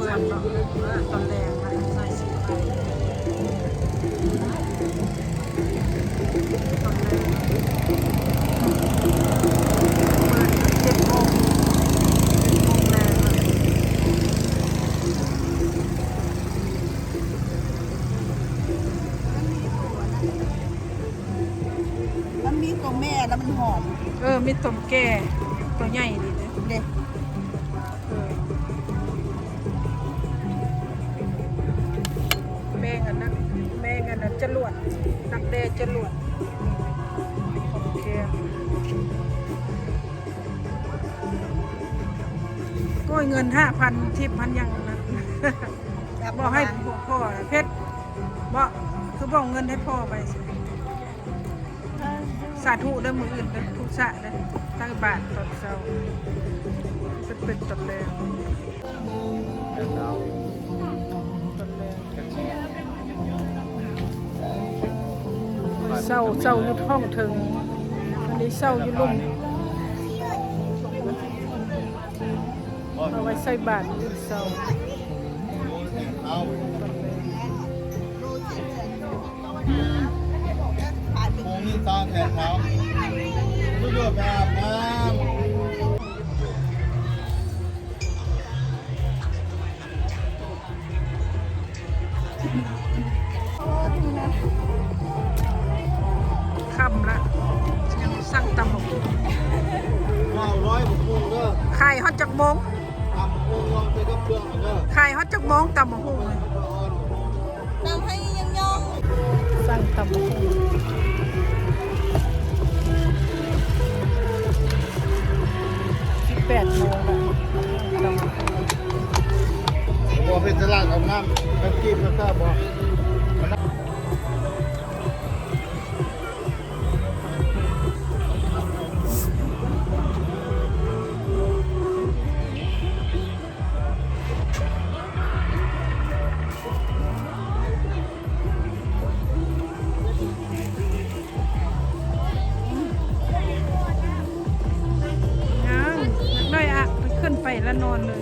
ເປີດເນາະ ຕອນແລງນະ ໃສ່ສີໄປ ຕອນແລງ ເປີດເຈັດໂມງ ເຈັດໂມງແລງນະ. ມັນມີຕົວແມ່ແລ້ວມັນຫອມ. ເອີ ມີຕົວແກ່ ຕົວໃຫຍ່ດີເດ້ ເດ້. ເອີ ແມງອັນນັ້ນ ແມງອັນນັ້ນຈະຫຼວດ ດັກແດ້ຈະຫຼວດ. ໂອເຄ ໂອ້ຍ ເງິນຫ້າພັນທິບພັນຫຍັງນັ້ນ ບອກໃຫ້ພໍ່ ເພັດ ບໍ່ ຄືບອກເງິນໃຫ້ພໍ່ໄປ. ສາທຸເດີ ມື້ອື່ນເດີ ທຸກຊະເດີ ຕັກບາດຕອນເຊົ້າ ເປັນ ເປັນຕອນແລງ ຕອນແລງ ເຊົ່າ ເຊົ່າຢູ່ຫ້ອງເທິງ ອັນນີ້ເຊົ່າຢູ່ລຸ່ມ ເອົາໄວ້ໃສ່ບາດມື້ເຊົ້າ. ຄ່ຳລະ ຍັງສັ່ງຕຳບັກຫຸ່ງ ເອົາຮ້ອຍບັກຫຸ່ງເດີ ຂາຍຮອດຈັກໂມງ? ຕຳບັກຫຸ່ງລອງໄປກັບເຄື່ອງເດີ ຂາຍຮອດຈັກໂມງຕຳບັກຫຸ່ງ? ຕຳໃຫ້ຍອງໆ ສັ່ງຕຳບັກຫຸ່ງ ສິບແປດໂມງລະ ຕຳບັກຫຸ່ງ ບໍ່ເປັນຕະຫຼາດເອົານ້ຳ ແປັບຊີ ເພິ່ນຊາບບໍ່? ຍັງ ຍັງໜ້ອຍອະ ມັນຂຶ້ນໄປລະນອນເລີຍ.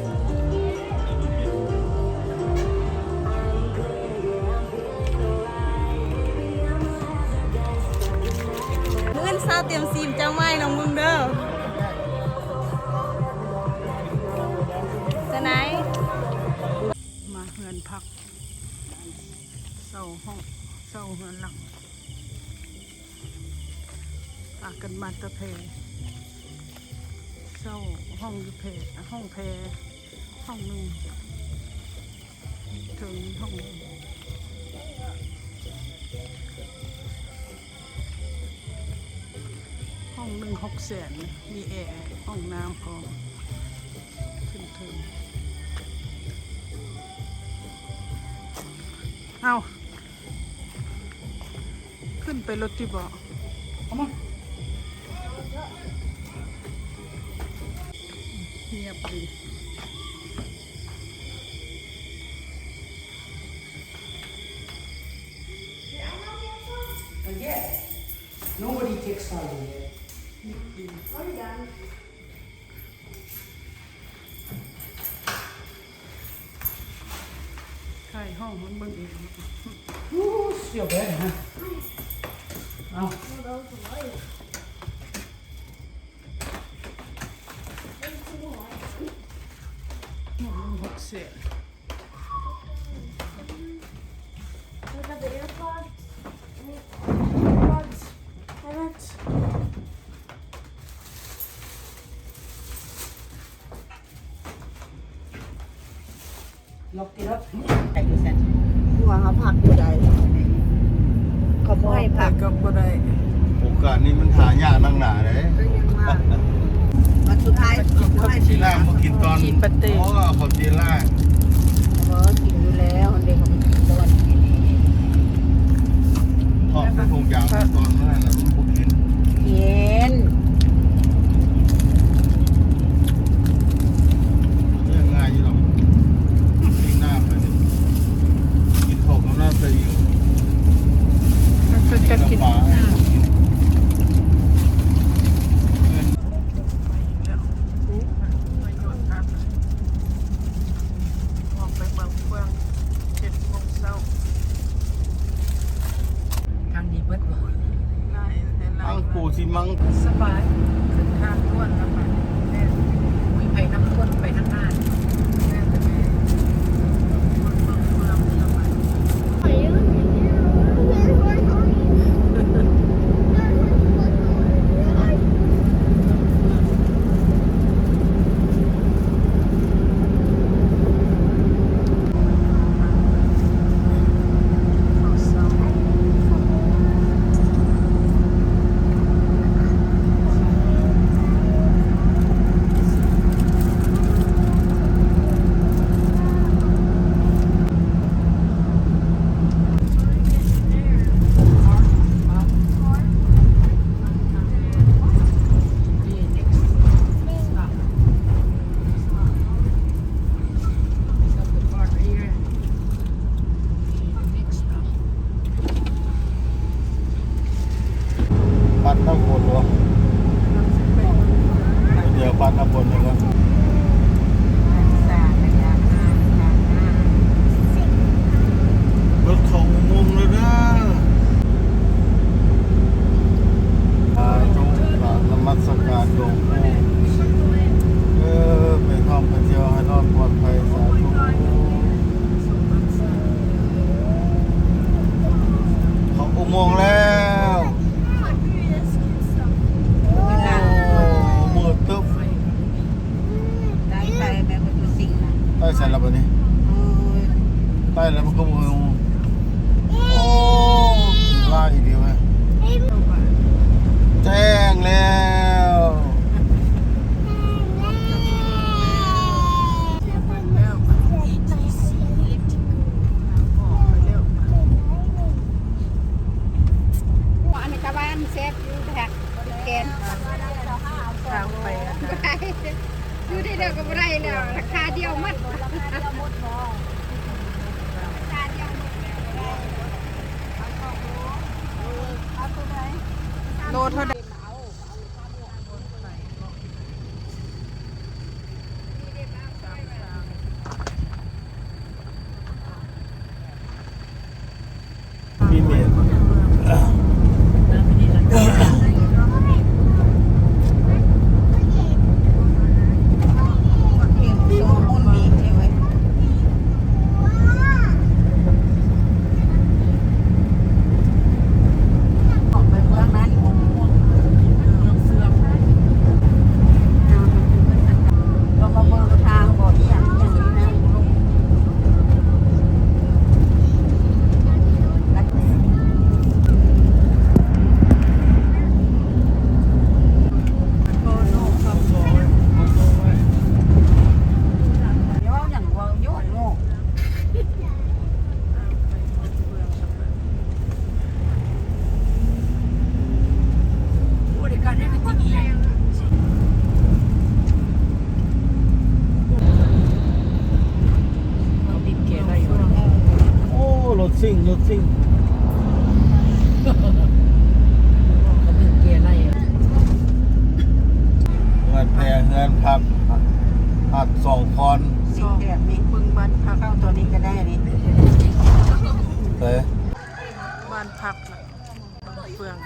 ມື້ອື່ນເຊົ້າຕຽມຊີມເຈົ້າໃໝ່ນ້ອງມຶງເດີ ຈະໄນ ມາເຮືອນພັກ ເຊົ່າຫ້ອງ ເຊົ່າເຮືອນຫຼັງ ພາກັນມາແຕ່ແພ ເຊົ່າຫ້ອງຢູ່ແພ ຫ້ອງແພ ຫ້ອງໜຶ່ງ ເທິງຫ້ອງໜຶ່ງ ຫ້ອງໜຶ່ງຫົກແສນ ມີແອ ຫ້ອງນ້ຳພ້ອມ ຂຶ້ນເທິງ ເອົ້າ ຂຶ້ນໄປລົດຕິເບາະ? ເອົາມາ ງຽບດີ. Nobody takes salad yet. ຖ່າຍຫ້ອງມັນເບິ່ງເອງ. Ooh, still bad, huh? ເອົ້າ ຫົກແສນ. Look at the AirPods. AirPods. Damn it. ລັອກຕິລັອກ ໃສ່ຢູ່ຊັ້ນ ຫົວເຮົາພັກຢູ່ໃດ ເຂົາບໍ່ໃຫ້ພັກ ກັບບໍ່ໄດ້ ໂອກາດນີ້ມັນຫາຍາກນັກໜາເດ້ ກໍຍັງວ່າ ບັດສຸດທ້າຍເຂົາບໍ່ໃຫ້ ຊິລ້າງມາກິນຕອນ ໂອ້ ເຂົາຊິລ້າງ ເອີ ກິນຢູ່ແລ້ວ ເດັກເຂົາໄປກິນຕອນ ເພາະໃສ່ຖົງຢາງຕອນນັ້ນນະ ມັນບໍ່ກິນ ກິນ ເລື່ອງງ່າຍຢູ່ດອກ ກິນນ້ຳໄປນີ້ ກິນເຂົ້າກັບນ້ຳໃສ່ອີກ ມັນເປັນການກິນ ປາ ອືມ ແລ້ວ ໂອ້ ໄປຍອດພັກ. ມັງ ສະບາຍ ຂຶ້ນທາງດ່ວນລະບາດນີ້ ແມ່ນ ອຸ້ຍ ໄປນຳຄົນໄປທາງໜ້ານີ້ ແມ່ນແຕ່ແມ່ນຄົນເມືອງເມືອງລະບາດນີ້ ປັດນ້ຳຝົນບໍ່? ດຽວປັດນ້ຳຝົນໃຫ້ກ່ອນ. ລົດເຂົ້າອຸໂມງແລ້ວເດີ. ສາທຸ ກາບນະມັດສະການຫຼວງປູ່ເດີ ໄປທ່ອງໄປທ່ຽວໃຫ້ລອດປອດໄພ ສາທຸ. ເຂົ້າອຸໂມງແລ້ວ. ໂອ້ ມືດຕຶບ. ໄດ້ໄປແມ່ນບໍ່ຕົວຈິງນະ. ໄປໃສລະບາດນີ້? ໂອ້ຍ ໄປແລ້ວມັນກໍບໍ່ຮູ້. ໂອ້ ຫຼາຍອີ່ຫຼີເວີຍ. ແຈ້ງແລ້ວ. ອັນນີ້ກະວ່າອັນແຊບຢູ່ແທ້ ແກນ ທາງໄປອັນນັ້ນ ຢູ່ໄດ້ແລ້ວກໍບໍ່ໄດ້ແລ້ວ ລາຄາດຽວໝົດ ລາຄາດຽວໝົດ. ໂລເທົ່າໃດ? ມີເມນ ໂອ້ ລົດຊິງ ລົດຊິງ ເຂົາບີບແກໄລ່. ເຮືອນແພ ເຮືອນພັກ ພັກສອງຄອນ ສອງແບບນີ້ ເບິ່ງບ້ານພັກເຮົາຕົວນີ້ກໍໄດ້ນີ້ ເອີ ບ້ານພັກນະ ບ້ານເຟືອງ.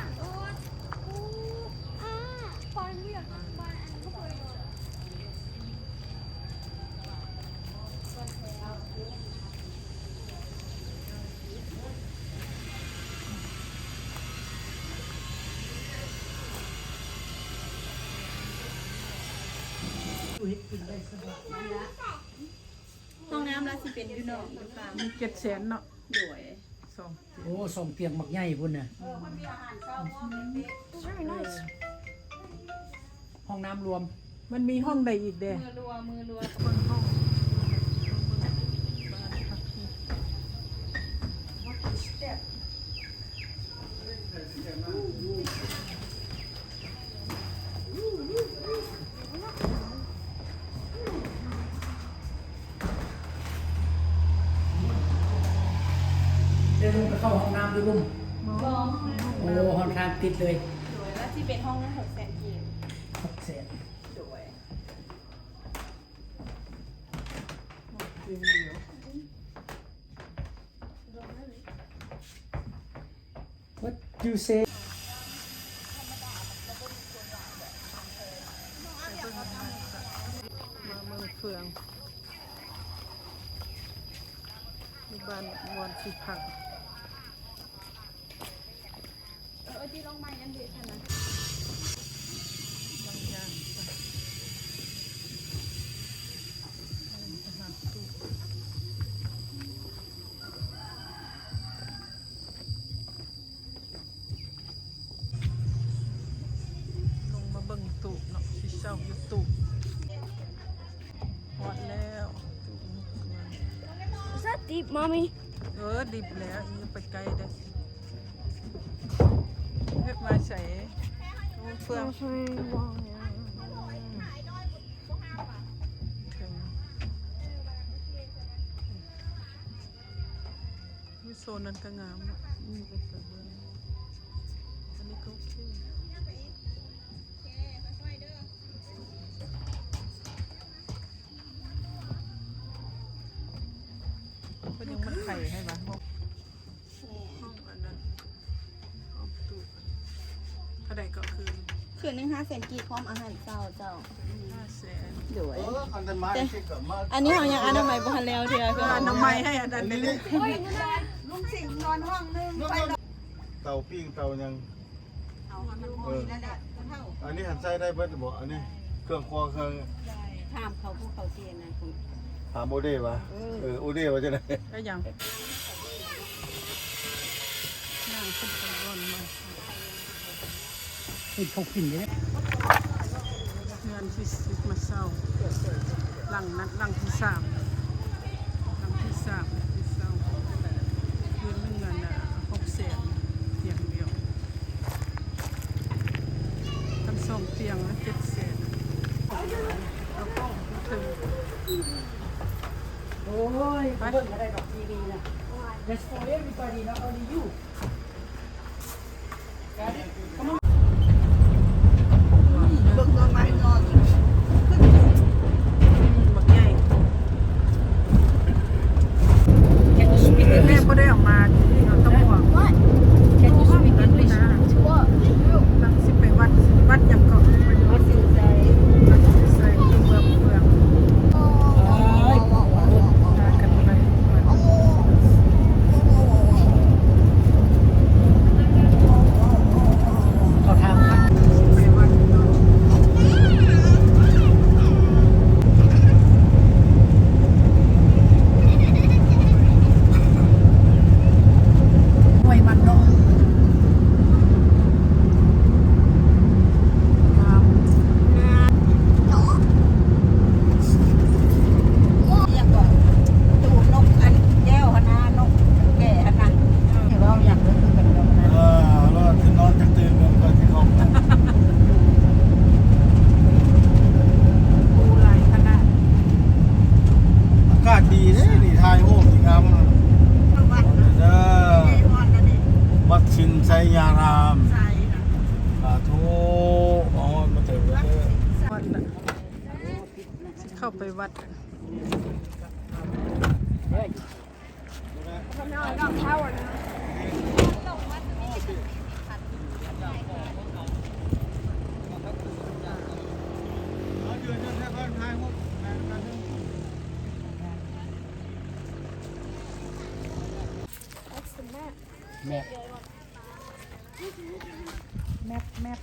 ຫ້ອງນ້ຳລະຊິເປັນຢູ່ນອກຢູ່ຂ້າງ ເຈັດແສນເນາະ ໂດຍ. ສອງ ໂອ້ ສອງຕຽງບັກໃຫຍ່ພຸ້ນນະ. ເອີ ເພິ່ນມີອາຫານເຊົ້າພ້ອມເດ້. Very nice. ຫ້ອງນ້ຳລວມ ມັນມີຫ້ອງໃດອີກເດ? ມືລົວ ມືລົວ. ເດີນລົງໄປເຂົ້າຫ້ອງນ້ຳຢູ່ລຸ່ມ. ບໍ່ ໂອ້ ຫ້ອງນ້ຳຕິດເລີຍ. ໂດຍ ລະຊິເປັນຫ້ອງໜຶ່ງຫົກແສນກີບ. ຫົກແສນ ໂດຍ. What you say? ທຳມະດາ ແບບ ບ້ານບ່ອນທີ່ພັກ. ເອີ ເອີ ທີ່ລົງໄມ້ອັນເດະຫັ້ນນະ ບາງຢ່າງໄປ ໄປຫາຕູ້ ລົງມາເບິ່ງຕູ້ເນາະ ຊິເຊົ່າຢູ່ຕູ້. ຮອດແລ້ວ. Is that deep, Mommy? ເອີ ດິບແລ້ວ ຢ່າໄປໃກ້ເດີ້. ເຮັດມາໃສ? ເຟືອງ ເທິງ. ໂອ້ຍ ໂຊນນັ້ນກໍງາມເນາະ. ອືມ ອັນນີ້ກໍໂອເຄ. ເພິ່ນຍັງມັນໄຂໃຫ້ວະ ຫ້ອງ ຫ້ອງອັນນັ້ນ ຫ້ອງຕູ້. ເທົ່າໃດເກາະຄືນ? ຄືນໜຶ່ງຫ້າແສນກີບ ພ້ອມອາຫານເຊົ້າເຈົ້າ. ຫ້າແສນ. ໂດຍ. ເອີ ອັນນັ້ນມາ ແຕ່ ເຊັກກັບມາ ອັນນີ້ເຮົາຍັງອະນາໄມບໍ່ທັນແລ້ວເທື່ອ. ເອີ ອະນາໄມໃຫ້ອັນນັ້ນເດ້. ໂອ້ຍ ລຸງສິງນອນຫ້ອງໜຶ່ງ ເຕົາປີ້ງເຕົາຫຍັງ. ເອີ ອັນນີ້ຫັ້ນໃຊ້ໄດ້ເບິດບໍ່? ອັນນີ້ເຄື່ອງຄົວເຄື່ອງ ຖາມເຂົາ ພວກເຂົາຊິອັນນັ້ນ ຖາມໂອເດວ່າ ເອີ ເອີ ໂອເດວ່າຈັ່ງໃດ? ໄດ້ຫຍັງ? ນາງຂຶ້ນໄປບ່ອນໃໝ່ ເຮັດເຂົາກິນເດ້. ເຮືອນທີ່ ທີ່ມາເຊົ່າ ຫຼັງນັ້ນ ຫຼັງທີສາມ ຫຼັງທີສາມທີ່ເຊົ່າ ຄືນໜຶ່ງນັ້ນນະ ຫົກແສນ ຕຽງດຽວ. ຄັນສອງຕຽງລະເຈັດແສນ. ໂອ້ຍ ໄປ ເບິ່ງບໍ່ໄດ້ດອກ ທີວີນະ. That's for everybody, not only you. ເບິ່ງໜໍ່ໄມ້ນອນ ບັກໃຫຍ່. ແມ່ບໍ່ໄດ້ເອົາມາ ເອົາແຕ່ໝວກ. What? Can you speak English? What? ນາງຊິໄປວັດ ວັດຫຍັງເກາະ? ວັດສິນໄຊ ວັດສິນໄຊ ເມືອງ ເມືອງ ພາກັນໄປວັດ. ເຂົາຖາມ ຫ້ວຍມັນເນາະ ງາມ ງາມ. ຫຍັງເກາະ ຕູ້ນົກອັນແກ້ວຫັ້ນນະ ນົກແກ້ຫັ້ນນະ ຊິເວົ້າຫຍັງກໍຄືກັນກັບນັ້ນ. ເອີ ລາວຊິນອນຈັກຕື່ນເບິ່ງກ່ອນຊິເຂົ້າໄປ. ປູຫຼາຍຂະໜາດ. ອາກາດດີເດ້ນີ້ ຖ່າຍຮູບນີ້ງາມ. ວັດເດີ ວັດສິນໄຊຍາລາມ. ສາທຸ ມາຮອດມາເຖິງແລ້ວເດີ. ວັດລະ ຊິເຂົ້າໄປວັດ. ແມັບ ແມັບ ແມັບ.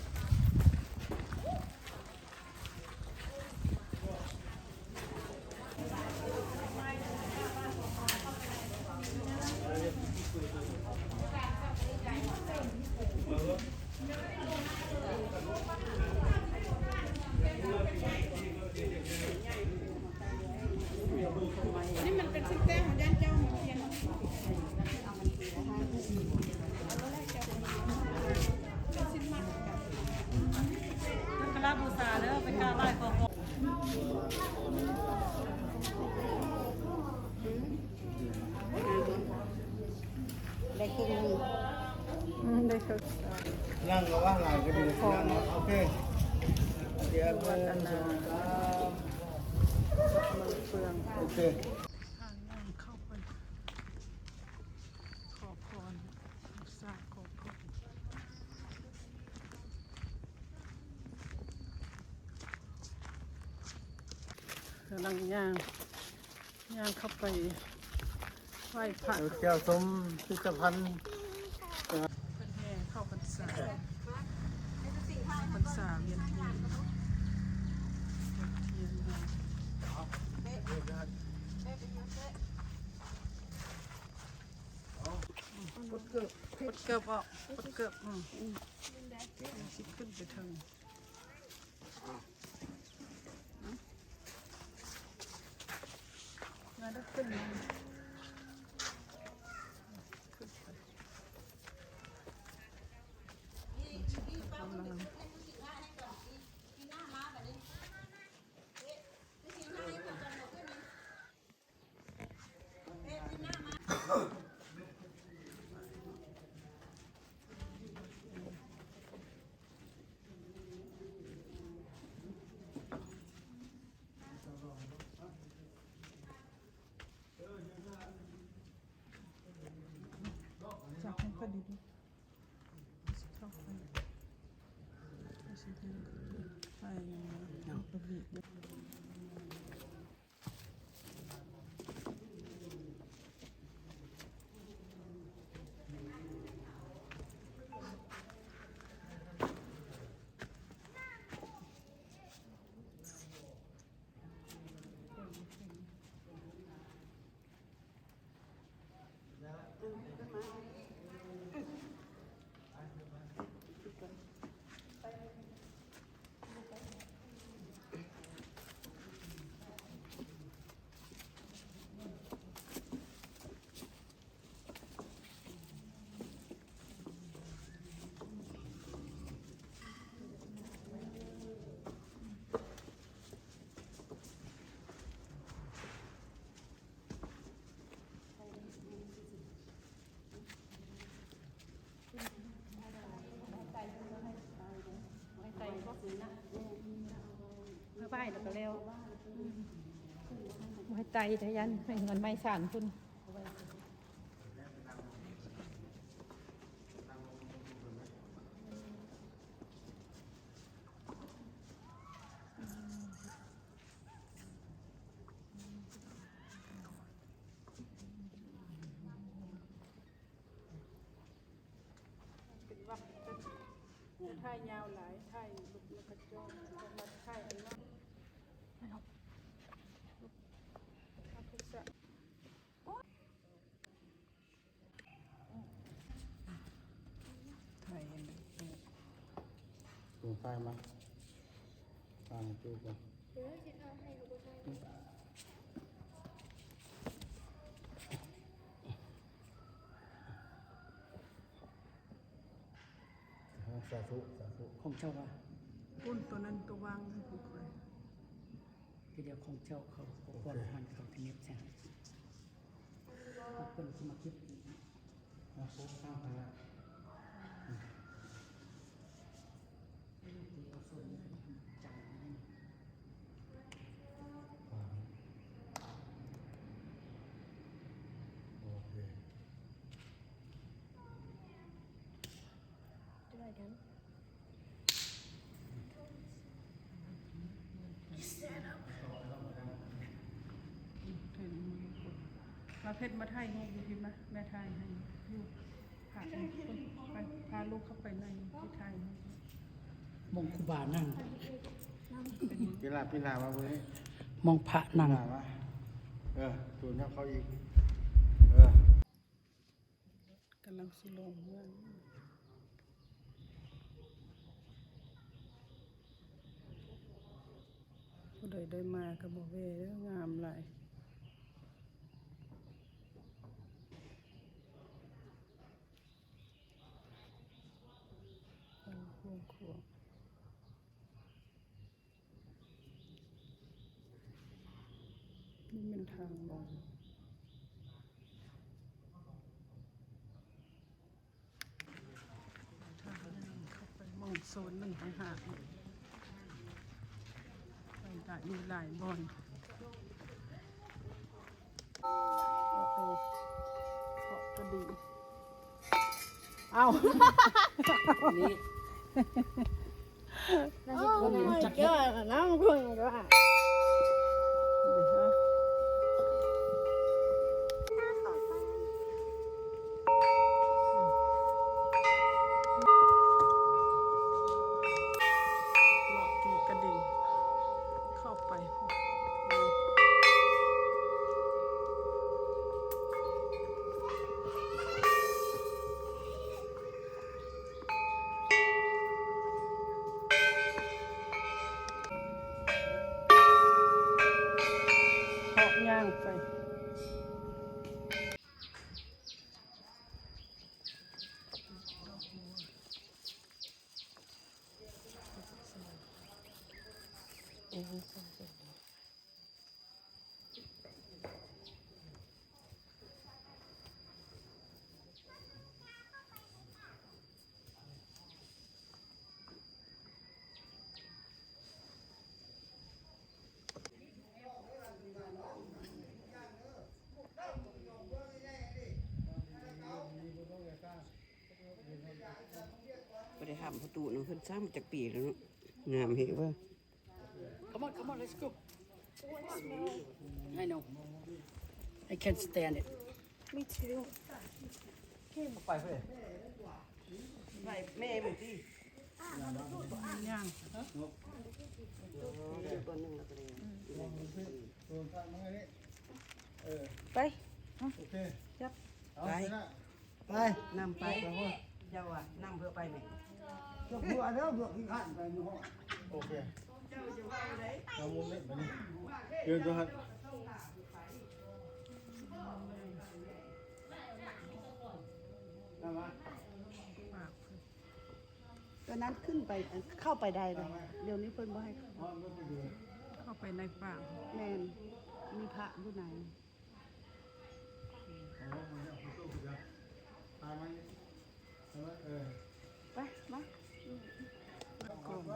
ໄດ້ເຄິ່ງໜຶ່ງ ອືມ ໄດ້ເຄິ່ງ. ນັ່ງກໍວ່າຫຼາຍກໍດີ ນັ່ງເນາະ ໂອເຄ ດຽວ ໜຶ່ງ ສອງ ສາມ ເບິ່ງເຟືອງ ໂອເຄ. ທາງຍ່າງເຂົ້າໄປຂໍພອນ ຮັກສາຂໍພອນ. ກຳລັງຍ່າງ ຍ່າງເຂົ້າໄປ ໄຫວ້ພະ ແກ້ວຊົມພິພິທະພັນ ເພິ່ນແຫ່ເຂົ້າພັນສາ ເຂົ້າພັນສາວຽນທຽນ ວຽນທຽນ ປົດເກີບ ປົດເກີບອອກ ປົດເກີບ ອືມ ອືມ ຊິຂຶ້ນໄປເທິງ. ມາເດີ ຂຶ້ນມາ ຂຶ້ນໄປ ຈັບໃຫ້ເພິ່ນດີໆ ຊິເຂົ້າໄປ ຊິເຂົ້າໄປ ໄປ ໄປແລ້ວກໍແລ້ວ ບໍ່ໃຫ້ໄຕ່ ທະຍັນໃຫ້ເຮືອນໄມ້ສານພຸ້ນ. ເປັນວັດ ເປັນ ຢ່າຖ່າຍຍາວຫຼາຍ ຖ່າຍຮູບນະກະຈໍ ເປັນວັດ ຖ່າຍອັນນັ້ນ ຖ່າຍອັນນັ້ນ ໂອ້ ຕາຍມາ ຕາຍຈູກວ່າ ສາທຸ ສາທຸ ຂອງເຈົ້າວ່າ ປຸ້ນ ໂຕນັ້ນໂຕວາງໃຫ້ຜູ້ຂ້ອຍ ທີດຽວຂອງເຈົ້າ ເຂົາກໍຄວນຫັ້ນ ເຂົາທີ່ເນັບໃສ່ໃຫ້ ເອົາເພິ່ນຊິມາເກັບອີກ ມາໂຄກຂ້າງຫັ້ນລະ ໂອເຄ ມາເພັດ ມາຖ່າຍຮູບຢູ່ພີ້ມາ ແມ່ຖ່າຍໃຫ້ຢູ່ ພາ ໄປ ພາລູກເຂົ້າໄປໃນ ໄປຖ່າຍຮູບ ໝ່ອງຄູບານັ່ງ ປີລາ ປີລາມາເບິ່ງນີ້ ໝ່ອງພະນັ່ງ ປີລາມາ ເອີ ໂຕນຳເຂົ້າອີກ ເອີ. ກຳລັງຊິລົງເຮືອນ ຜູ້ໃດໄດ້ມາກໍບໍ່ແວ່ເດີ ງາມຫຼາຍ ໂອ້ໂຫ ໂຫ ນີ້ແມ່ນທາງລົງ ເຂົ້າໄປໝ່ອງໂຊນໜຶ່ງຕ່າງຫາກ ໄປໄດ້ມີຫຼາຍບ່ອນ. ໂອ້ໂຫ ເກາະກະດີ ເອົ້າ ນີ້ Oh my god ນ້ຳຂຸ້ນກວ່າ ເດີ ເອົາ ໄປຫາປະຕູນຳເພິ່ນຊ້ຳຈັກປີແລ້ວເນາະ ງາມເຮເວີ. Come on, come on, let's go. I know. I can't stand it. Me too. ໄປເພິ່ນ ໄປແມ່ມຶງຕິ ຍ່າງ ໄປ ເອີ ໄປ ຈັບ ໄປ ໄປ ນຳໄປ ເຈົ້າວ່ານຳເພື່ອໄປແມ່. ເຈົ້າຫົວເດີ ເພື່ອຂີ້ຄ້ານໄປມື້ຮອດ. ໂອເຄ ເຈົ້າຈະເວົ້າໄດ໋ ເອົາມຸມນີ້ໄປນີ້ ເດີນຕົວຫັ້ນ. ຕົວນັ້ນຂຶ້ນໄປ ເຂົ້າໄປໄດ້ແລ້ວ ດຽວນີ້ເພິ່ນບໍ່ໃຫ້ເຂົ້າໄປໃນປ່າ. ແມ່ນ ມີພະຢູ່ໃນ. ໄປ ມາ ໂອ້ ເ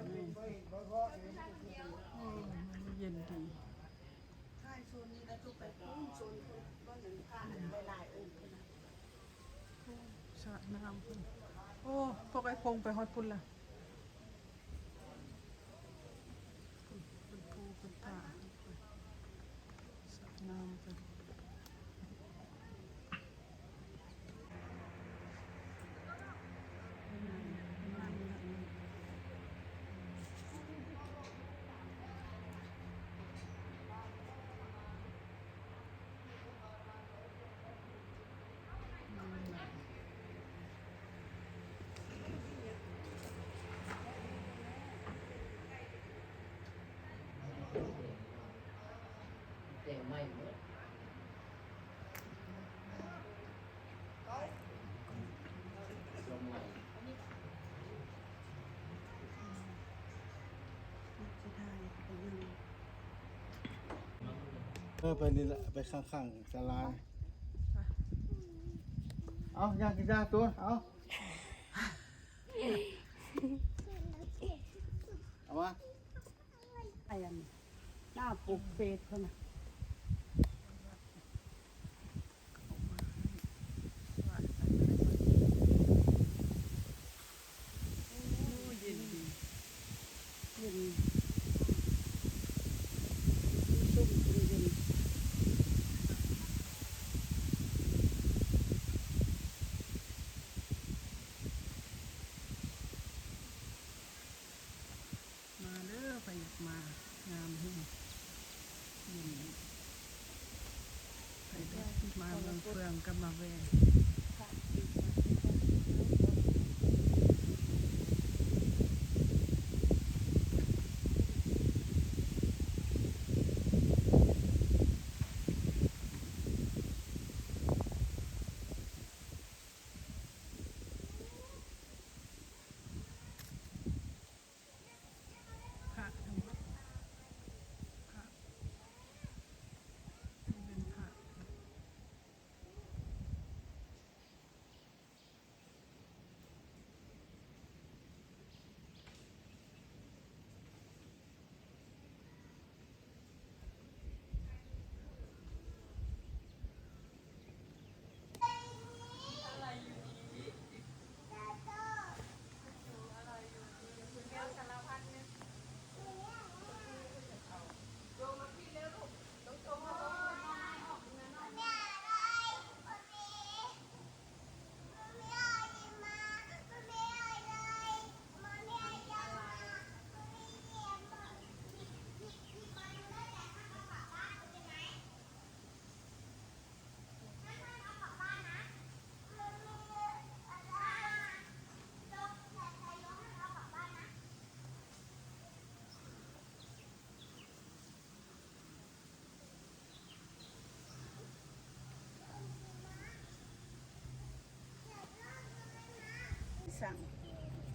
ຢັນດີ. ສະນ້ຳພຸ້ນ ໂອ້ ພວກອ້າຍພົງໄປຮອດພຸ້ນລະ ເປັນພູເປັນຜາ ສະນ້ຳພຸ້ນ. ແຕ່ງໃໝ່ໝົດ. ເອີ ໄປນີ້ລະ ໄປຂ້າງໆສາລາ. ເອົາ ຢາກກິນຢາໂຕ ເອົາ ເອົາມາ. ໄອ້ອັນໜ້າປົກເຟສເພິ່ນນະ. ໂອ້ ເຢັນດີ ເຢັນ ຊຸ່ມເຢັນ. ມາເດີ ໃຜຢາກມາ ງາມແຮງ ເຢັນ. ໃຜໄດ້ມາເມືອງເຟືອງກໍມາແວ່. ພະທັງໝົດ ພະ ນີ້ເປັນພະ.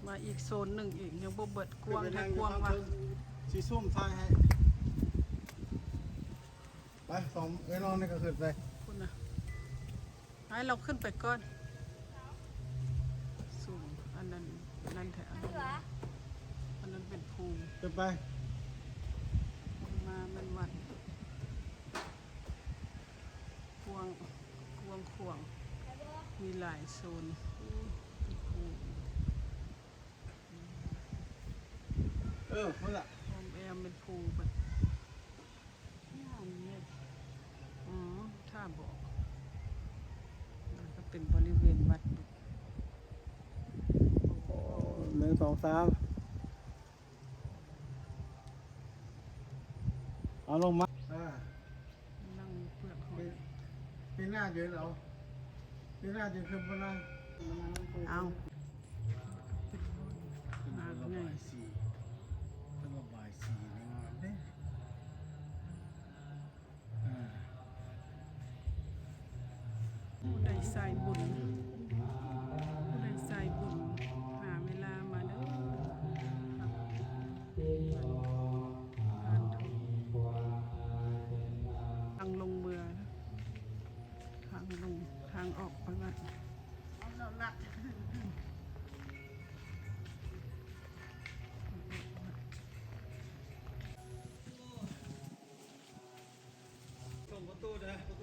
ມາອີກໂຊນໜຶ່ງອີກ ຍັງບໍ່ເບິດ ກວ້າງແທ້ກວ້າງວ່າ ຊິຊູມຖ່າຍໃຫ້. ໄປ ສອງເອື້ອຍນ້ອງນີ້ກໍຂຶ້ນໄປ ພຸ້ນນະ. ໃຫ້ລາວຂຶ້ນໄປກ່ອນ ສູງ ອັນນັ້ນ ອັນນັ້ນແທ້ ອັນນັ້ນ ອັນນັ້ນເປັນພູ ຂຶ້ນໄປ ມາແມ່ນວັດ ກວ້າງ ກວ້າງຂວາງ ມີຫຼາຍໂຊນ ໂອ້ ເປັນພູ. ເອີ ພຸ້ນລະ ໂຮມແອມແມ່ນພູເພິ່ນ ງາມເດ້. ອໍ ທ່າບອກ ມັນກໍເປັນບໍລິເວນວັດ. ໂອ້ ໜຶ່ງ ສອງ ສາມ ເອົາລົງມາ ອ່າ ນັ່ງເປືອກຫອຍ ປີໜ້າເດີນເອົາ ປີໜ້າຈະຂຶ້ນບໍ່ນະ ເອົາ ເປັນລະບາຍສີ ເປັນລະບາຍສີງາມເດ້. ອ່າ ຜູ້ໃດສາຍບຸນ ຜູ້ໃດສາຍບຸນ ຫາເວລາມາເດີ ທາງລົງເມືອ ທາງລົງ ທາງອອກໄປວັດ. ສົ່ງປະຕູເດີ ປະ